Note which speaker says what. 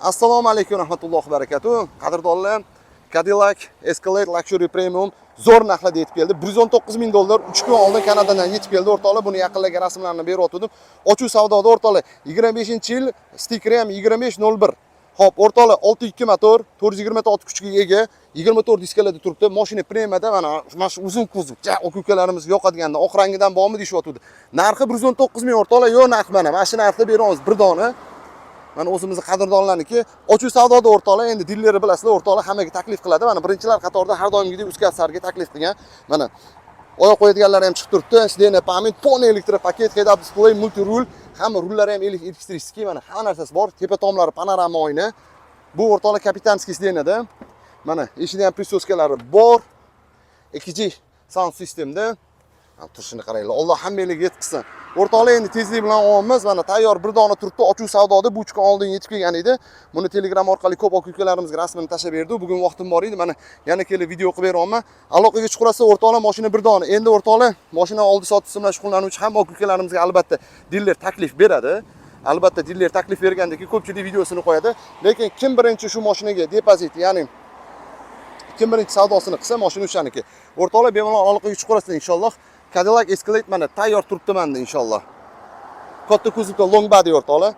Speaker 1: Assalomu alaykum rahmatullohi barakatuh. Qadrdonlar, Cadillac Escalade Luxury Premium zo'r narxlarda yetib keldi. 119 ming dollar 3 kun oldin Kanadadan yetib keldi o'rtoqlar. Buni yaqinlarga rasmlarini beryotgandim. Ochuv savdoda o'rtoqlar, 25-yil, stikeri ham 2501. Xo'p, o'rtoqlar, 6.2 motor, 420 ta ot kuchiga ega, 24 diskalarda turibdi. Mashina premiumda, mana shu uzun kuzov, ja aka ukalarimizga yoqadiganda oq rangidan bormi deyishyotgandi. Narxi 119 ming o'rtoqlar, yo'q narx mana. Mana shu narxda beramiz bir dona. Mana o'zimizni qadrdonlarniki. Ochuv savdoda o'rtoqlar, endi dilerni bilasizlar, o'rtoqlar hammaga taklif qiladi. Mana birinchilar qatorida har doimgidek Uzcard taklif qilgan. Mana oyoq qo'yadiganlari ham chiqib turibdi. Сиденье память, полный электропакет, head-up display, multi rul, hamma rullari ham электрический, mana hamma narsasi bor. Tepa tomlari panorama oyna. Bu o'rtoqlar капитанский сиденье da. Mana eshigida ham присоска lari bor. 2G sound systemda. Turishini qaranglar. Alloh hammanglarga yetkazsin. O'rtoqlar, endi tezlik bilan olamiz. Mana tayyor bir dona turibdi. Ochuv savdoda bu 3 kun oldin yetib kelgan edi. Buni Telegram orqali ko'p aka ukalarimizga rasmini tashlab berdi. Bugun vaqtim bor edi. Mana yana kelib video qilib beryapman. Aloqaga chiqurasiz o'rtoqlar, mashina bir dona. Endi o'rtoqlar, mashina oldi sotdisi bilan shug'ullanuvchi hamma aka ukalarimizga albatta diler taklif beradi. Albatta diler taklif bergandan keyin ko'pchilik videosini qo'yadi. Lekin kim birinchi shu mashinaga depozit, ya'ni kim birinchi savdosini qilsa, mashina o'shaniki. O'rtoqlar, bemalol aloqaga chiqurasizlar inshaalloh. Cadillac Escalade mana tayyor turibdi menda inshaalloh. Katta kuzovda long body o'rtoqlar.